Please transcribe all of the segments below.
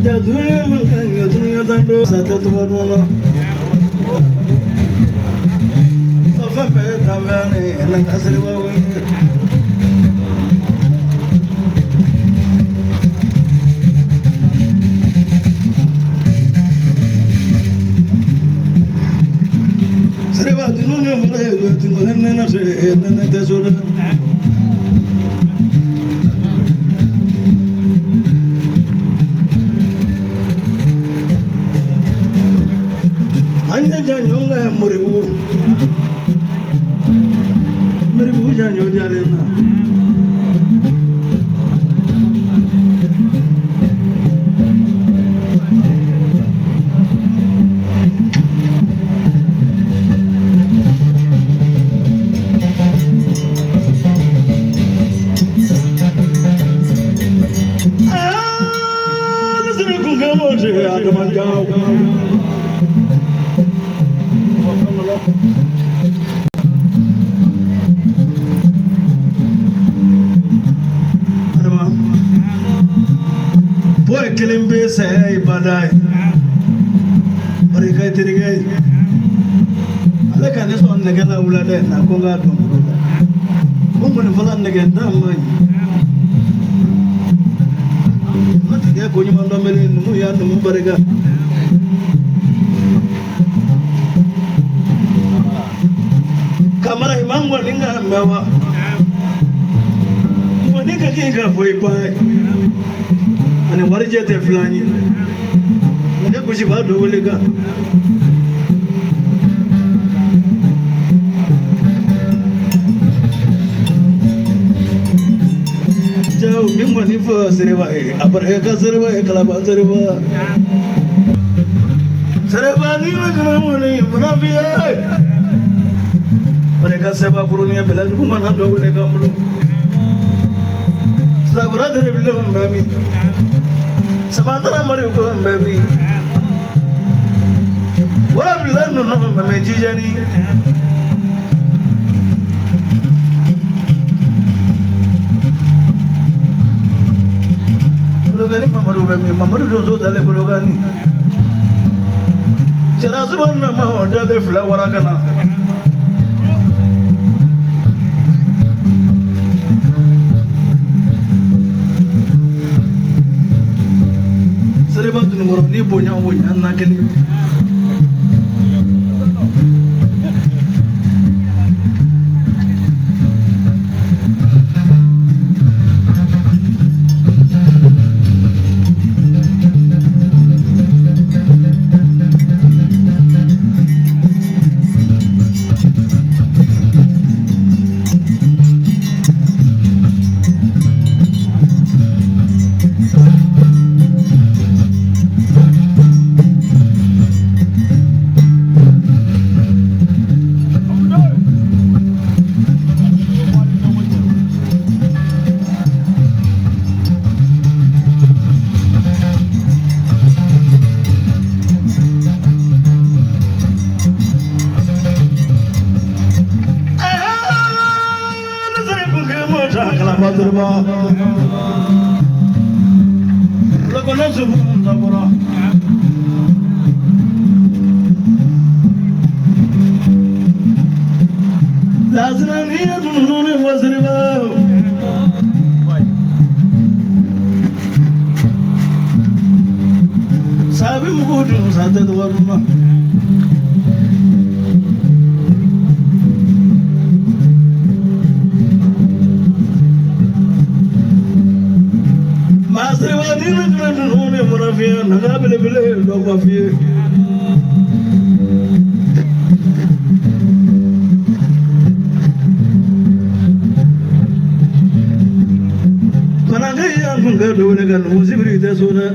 Dunuya man kan ka dunuya tando sa tɛ tɔgɔ dɔn la. Fɛn bɛɛ ye danfɛn de ye, na ka Seriba wele. Seriba dunuya mara ye dunuya nɛnɛ se nɛnɛ tɛ so dɛ. An ye jaɲɔgɔn kɛ Moribugu. Moribugu jaɲɔ jalen na. Aa, ne sera kun kɛ mɔ se Adama Jaw. Adama, boy kelen bɛ saya ye bada ye. Barika ye terikɛ ye. Ale ka ne sɔn nɛgɛ la wulada in na ko n k'a dɔn bolo la. Ko n kɔni fɔla nɛgɛ n'a man ɲi. N tigɛ ko ɲuman dɔn mele numu y'a numu barika. Kamara i ma ŋɔni ka mɛn wa? Ŋɔni ka k'i ka fɔ i ba ye. Ani warijɛ tɛ filan ye. Nɛgɛ gosi b'a dɔ wele kan. Jaw ni ŋɔni fɔ Seriba ye. A barika ka Seriba ye Kalaban Seriba. Seriba ni ma jama ŋɔni munafiya ye. Barika seba kuruni ye bɛlɛdugu mana dɔ wele kan bolo. Sabura tere bilenw bɛ min? Sabantara mari ko bɛ min? Wara bila ninnu bɛ min jijani? Kolokani Mamadu bɛ min? Mamadu donso dalen Kolokani. Jarasuba nama o dalen fila wara ka na. Seriba Dununkɔrɔ ni bonya o bonya na kelen. Sabi mugu dun sa tɛ dɔgɔ dun na. Masiriba ni ne tun ninnu ni murafiya naga belebele dɔ ka f'i ye. Fana y'an kun kɛ dɔwɛrɛ ka numu sibiri tɛ so dɛ.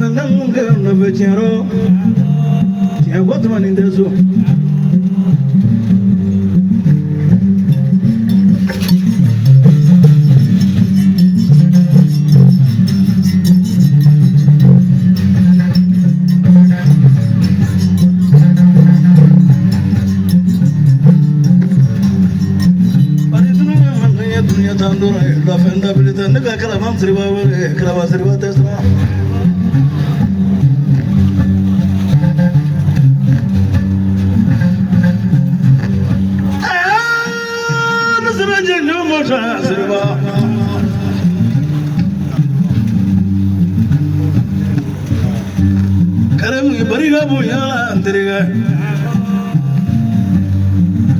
Nka n kun kɛ nɔfɛ tiɲɛ rɔ tiɲɛ ko tuma nin tɛ so. Bari dunuya man kan ye dunuya tan dɔrɔn ye. lafɛn dabili tɛ ne ka kalaban siriba wele kalaban siriba tɛ siran. Ne sɛbɛn jɛ ɲɔ mɔ siriba. Karimu barika bonya n terikɛ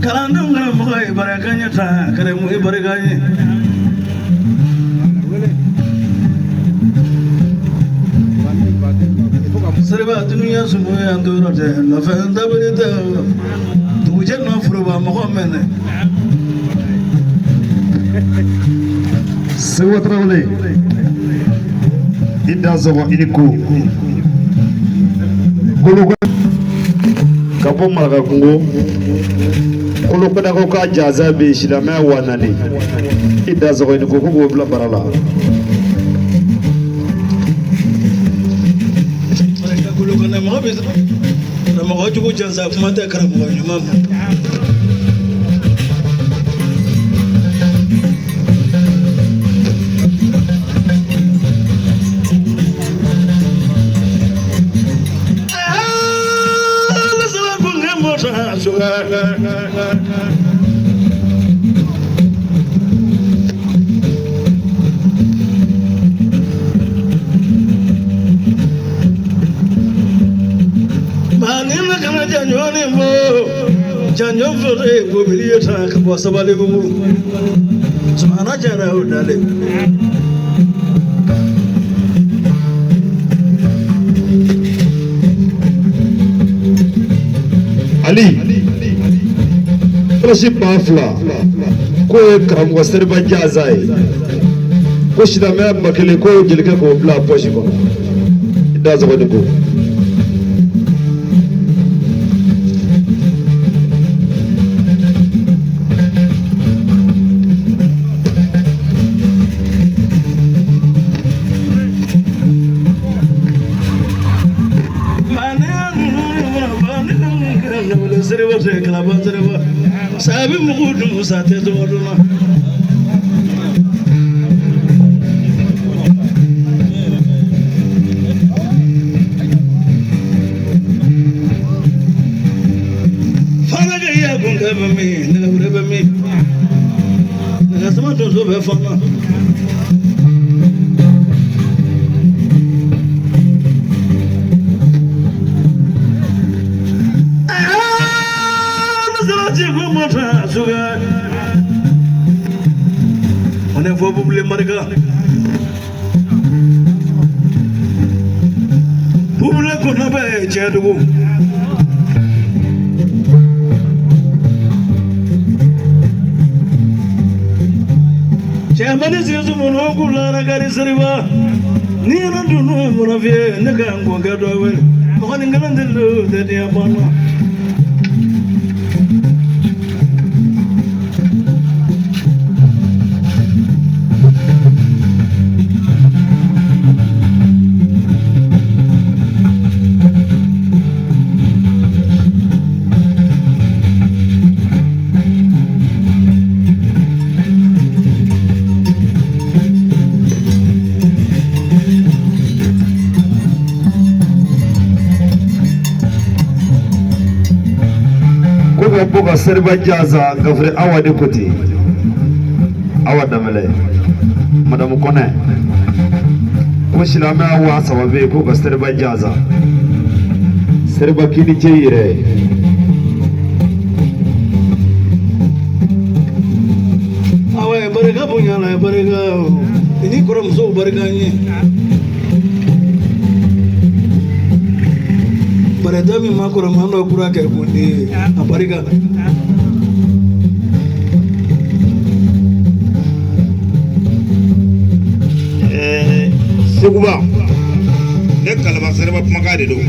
kalandenw karamɔgɔ ye barika ɲɛ ta Karimu i barika ɲɛ Seriba dunuya sumu yan dɔrɔn tɛ lafɛn dabili tɛ dugujɛ nɔ foroba mɔgɔ mɛnɛ. Segu Tarawele i dansɔgɔ i ni ko kolo ka bɔ marakakungo kolokɔdakaw ka jaza bɛ yen silamɛya 4000 i dansɔgɔ i ni ko ko k'o bila bara la. Kolokɔnɛ mɔgɔ bɛ karamɔgɔ jugu jansa kuma tɛ karamɔgɔ ɲuman ma. Janjo fere gobili ye ta ka bɔ Sabalibugu Sumana Jara o dalen. Ali pɔsi 2000 k'o ye karamɔgɔ Seriba Jaza ye ko silamɛya 1000 k'o ye jelikɛ k'o bila pɔsi kɔnɔ i dansɔgɔ ni ko. Sabi mugu dun sa tɛ tɔgɔ dun na. Fana ya kun bɛ min nɛgɛ bɛ min nɛgɛ sama donso bɛ fana. On est fo bubule marika bubule kɔnɔ bɛ cɛ dugu. Cɛmani sisu munu kulara kari seriba ni na dunu muna fiye ne ka n kɔnkɛ dɔ wele mɔgɔ ni kelen tɛ tɛ diɲɛ banna. Ko ka bɔ ka Seriba Jaza Gafure Awa de kote Awa Damɛlɛ Madamu Kɔnɛ ko silamɛya 3000 bɛ yen ko ka Seriba Jaza Seriba k'i ni ce i yɛrɛ ye. Awa ye barika bonya la barika ni kɔrɔmusow barika n ye. Barita min ma kɔrɔman dɔ kura kɛ kun di a barika. Seguba ne Kalaban Seriba kumakan de don.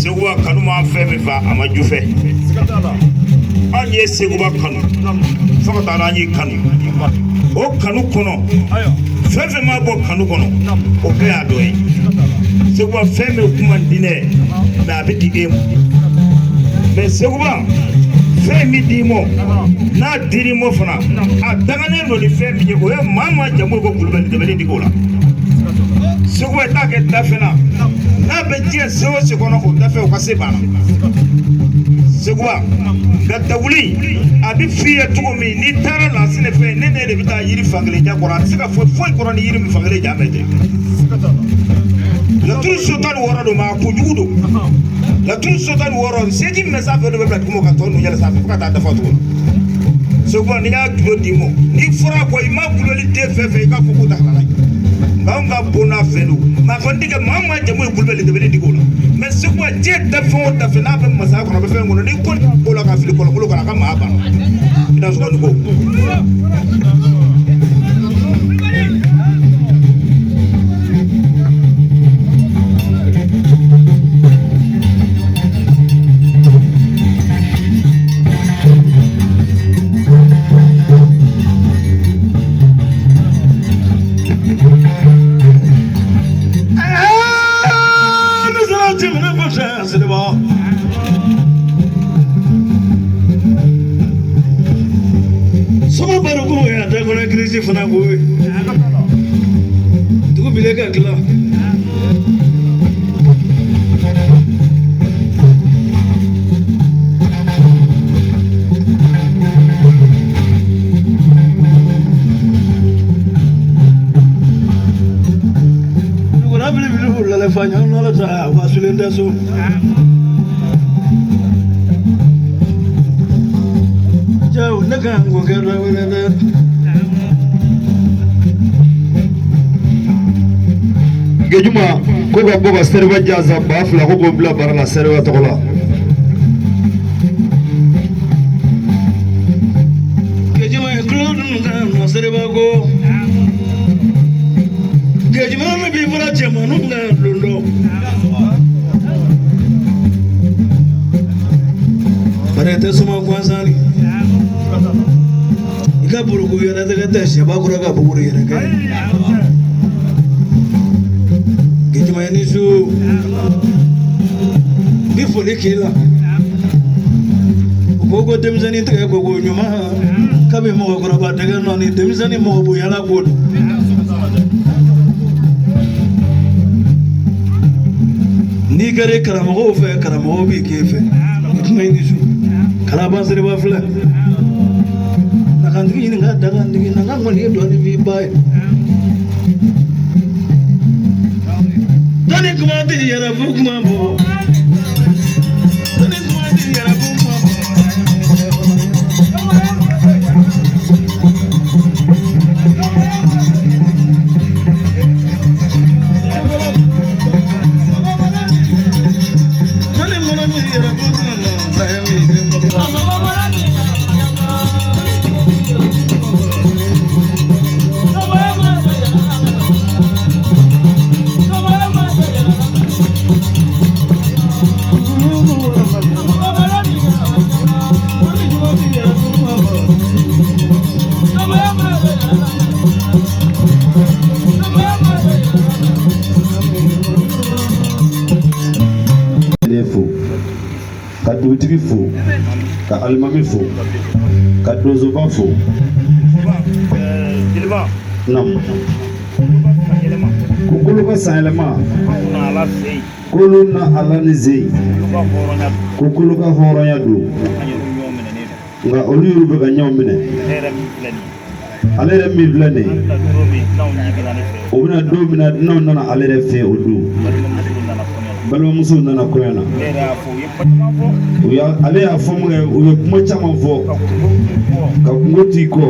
Seguba kanu ma fɛn min fa a ma ju fɛ. Anw ye Seguba kanu fo ka taa an ye kanu o kanu kɔnɔ fɛn fɛn ma bɔ kanu kɔnɔ o bɛɛ y'a dɔ ye. Seguba fɛn bɛ kuma diinɛ mais a bɛ di e ma mais Seguba Fɛn min d'i ma, n'a dir'i ma fana, a danganen don ni fɛn min ye, o ye maa maa jamu ko Kulubali dɛmɛni digi o la. Segu bɛ taa kɛ dafɛn na, n'a bɛ diɲɛ se o se kɔnɔ, o dafɛ o ka se banna. Seguba nka dawuli a bɛ f'i ye cogo min, n'i taara Lasinɛ fɛ, ne de bɛ taa yiri fankelen ja kɔrɔ. A tɛ se ka fɔ foyi kɔrɔ ni yiri min fankelen ja mɛn tɛ. Laturu so 16 don, maa kojugu don. Laturu so 16, seegin min bɛ sanfɛ, dɔ bɛ bila duguma ka tɔ ninnu yɛlɛ sanfɛ fo ka taa dafa cogo la. Seguba, n'i y'a gulo d'i ma, n'i fɔra kɔ, i ma guloli den fɛn fɛn, i k'a fɔ k'o ta halala ye. Nka anw ka bon n'a fɛn don, maa kɔni tɛ kɛ maa maa jamu ye Kulubali dɛmɛni digi o la. Mɛ Seguba, diɲɛ da fɛn o da fɛn n'a bɛ masaya kɔnɔ, a bɛ fɛn kɔnɔ, n'i ko ko la ka fili kɔlɔnkolo kɔnɔ, a ka maa banna i n'a sɔrɔ ni ko. Ne sera tɛmɛnen kɔfɛ Seriba. Soma baro ko ya da kɔnɔ kirisi fana ko ye. Dugu bile ka tila. Dugukolo belebele wulala fa ɲɔgɔn nɔ ta wa sulen tɛ so. Cɛw ne ka n ko kɛ dɔ wɛrɛ dɛ. Gejuma ko ka bɔ ka Seriba Jasa 2000 ko k'o bila baara la Seriba tɔgɔ la. Gejuma ye tulo dun ka nɔ Seriba ko. Gejuma min b'i fɔra cɛmaninw ka lon dɔ. Bari i tɛ suma gansan ni. I ka buruku yɛrɛ tɛgɛ tɛ sɛba kɔrɔ ka buguri yɛrɛ kɛ. Gejuma ye ni su. Ni foli k'i la. U ko ko denmisɛnnin tɛgɛ ko ko ɲuman kabi mɔgɔkɔrɔba tɛgɛ nɔ ni denmisɛnnin mɔgɔ bonyana ko don. N'i kɛra karamɔgɔw fɛ, karamɔgɔw b'i k'e fɛ. I kuma i ni su. Kalaban Seriba filɛ. Nakantigi ɲininka dagantigi na ka ŋɔni ye dɔɔnin f'i ba ye. Dɔnni kuma tɛ yɛrɛ fo kuma bɔ. Dɔnni kuma tɛ yɛrɛ fo kuma bɔ. Dɔnni kuma tɛ yɛrɛ fo kuma bɔ. Ibrahim y'i den bɔ. Dɔnni kuma tɛ yɛrɛ fo kuma bɔ. Ne fo ka dugutigi fo, ka alimami fo, ka donsoba fo. Jeliba. Nam. Koloba sanyɛlɛma. Ko kolo ka sanyɛlɛma. Anw na ala fɛ yen. Kolo na ala ni ze. Olu ka hɔrɔnya don. Ko kolo ka hɔrɔnya don. An yɛrɛ ɲɔgɔn minɛnen don. Nka olu yɛrɛ bɛ ka ɲɔgɔn minɛ. Ne yɛrɛ min filɛ nin ye. Ale yɛrɛ min filɛ nin An ye, bɛna don min n'anw jiginna ne fɛ. O bɛna don min na n'aw nana ale yɛrɛ fɛ o don. Balimamuso nana kɔɲɔ la. Balimamuso nana kɔɲɔ na. Ne yɛrɛ y'a fɔ, u ye kuma caman fɔ. U y'a ale y'a fɔ mun kɛ, u ye kuma caman fɔ. Ka kungo k'i kɔ. Ka kungo t'i kɔ.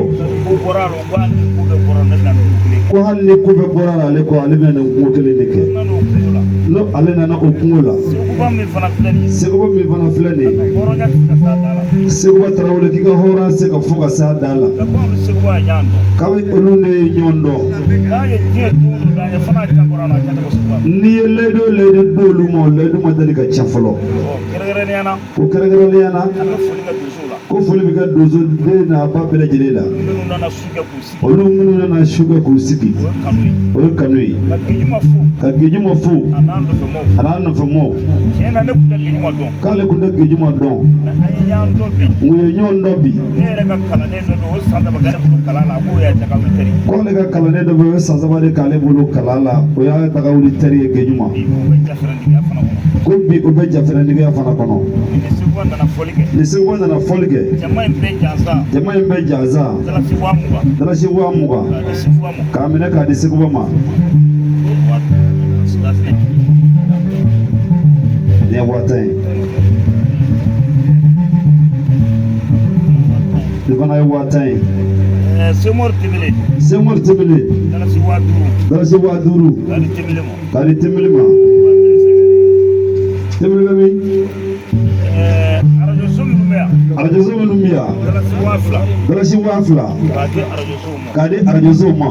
Ko bɔra a la, ko hali ni ko bɛɛ bɔra, ne bɛna n'o kelen kɛ. Ko hali ni ko bɛɛ bɔra la ale kɔ, ale bɛna nin kungo kelen de kɛ. N nana o kungo la. N'o ale nana o kungo la. Seguba min fana filɛ nin ye. Seguba min fana filɛ nin ye. Hɔrɔnya tɛ ka s'a da la. Seguba Tarawele k'i ka hɔrɔnya se ka fɔ ka s'a dan la. Ka ko an bɛ Seguba y'an dɔn. Kabi olu ne ye ɲɔgɔn dɔn. N'a ye diɲɛ don o don d'an ye fana, a can bɔra a can tɛ Seguba. N'i ye layidu o layidu d'olu ma, o layidu ma deli ka tiɲɛ fɔlɔ. Ɔ kɛrɛnkɛrɛnnenya na. Ko kɛrɛnkɛrɛnnenya na. An bɛ foli kɛ donsow la. Ko foli bɛ kɛ donso den n'a ba bɛɛ lajɛlen la. Minnu nana su kɛ k'u sigi. Olu minnu nana su kɛ k'u sigi. O ye kanu ye. O ye kanu ye. Ka Gejuma fo. Ka Gejuma fo. A n'a nɔfɛmɔgɔw. A n'a nɔfɛmɔgɔw. Tiɲɛ na, ne tun tɛ Gejuma dɔn. K'ale tun tɛ Gejuma dɔn. Mɛ an ye ɲɔgɔn dɔn bi. U ye ɲɔgɔn dɔn bi. Ne yɛrɛ ka kalanden dɔ bɛ yen, o san 3 kɛ ne bolo kalan na, k'o y'a dagawuli teri. K'ale ka kalanden dɔ bɛ yen, o ye san 3 de k'ale bolo kalan la, o y'a dagawuli teri ye, Gejuma. Bi o bɛ jafɛrɛntigiya fana kɔnɔ. Ko bi o bɛ jafɛrɛntigiya fana kɔnɔ. Ni Seguba nana fɔli kɛ. Ni Seguba nana fɔli kɛ. Jama in bɛɛ jansa. Jama in bɛɛ jansa. Dalasi 20,000. Dalasi 20,000. K'a di Seguba ma. K'a minɛ k'a di Seguba ma. Nin ye 10,000 ye. Nin fana ye 10,000 ye. Semɔri Tebele. Semɔri Tebele. Dalasi 5,000. Dalasi 5,000. K'a di Tebele ma. K'a di Tebele ma. Tebele bɛ min? Arajoso minnu bɛ yan. Arajoso minnu bɛ yan. Dalasi 2,000. Dalasi 2,000. K'a di arajosow ma. K'a di arajosow ma.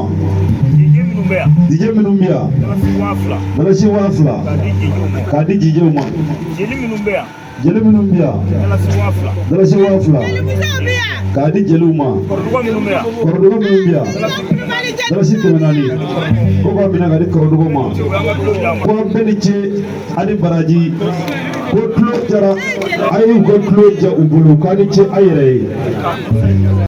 DJ minnu bɛ yan. DJ minnu bɛ yan. Dalasi 2,000. Dalasi 2,000. K'a di JJw ma. K'a di JJw ma. Jeli minnu bɛ yan. Jeli minnu bɛ yan. Dalasi 2,000. Dalasi 2,000. K'a di jeliw ma. Kɔrɔdugɔ minnu bɛ yan. Kɔrɔdugɔ minnu bɛ yan. Dalasi 400. Ko k'a minɛ k'a di kɔrɔdugɔ ma. Ko an bɛɛ ni ce ani baraji. Ko tulo jara a y'u ka tulo ja u bolo, k'a ni ce a yɛrɛ ye.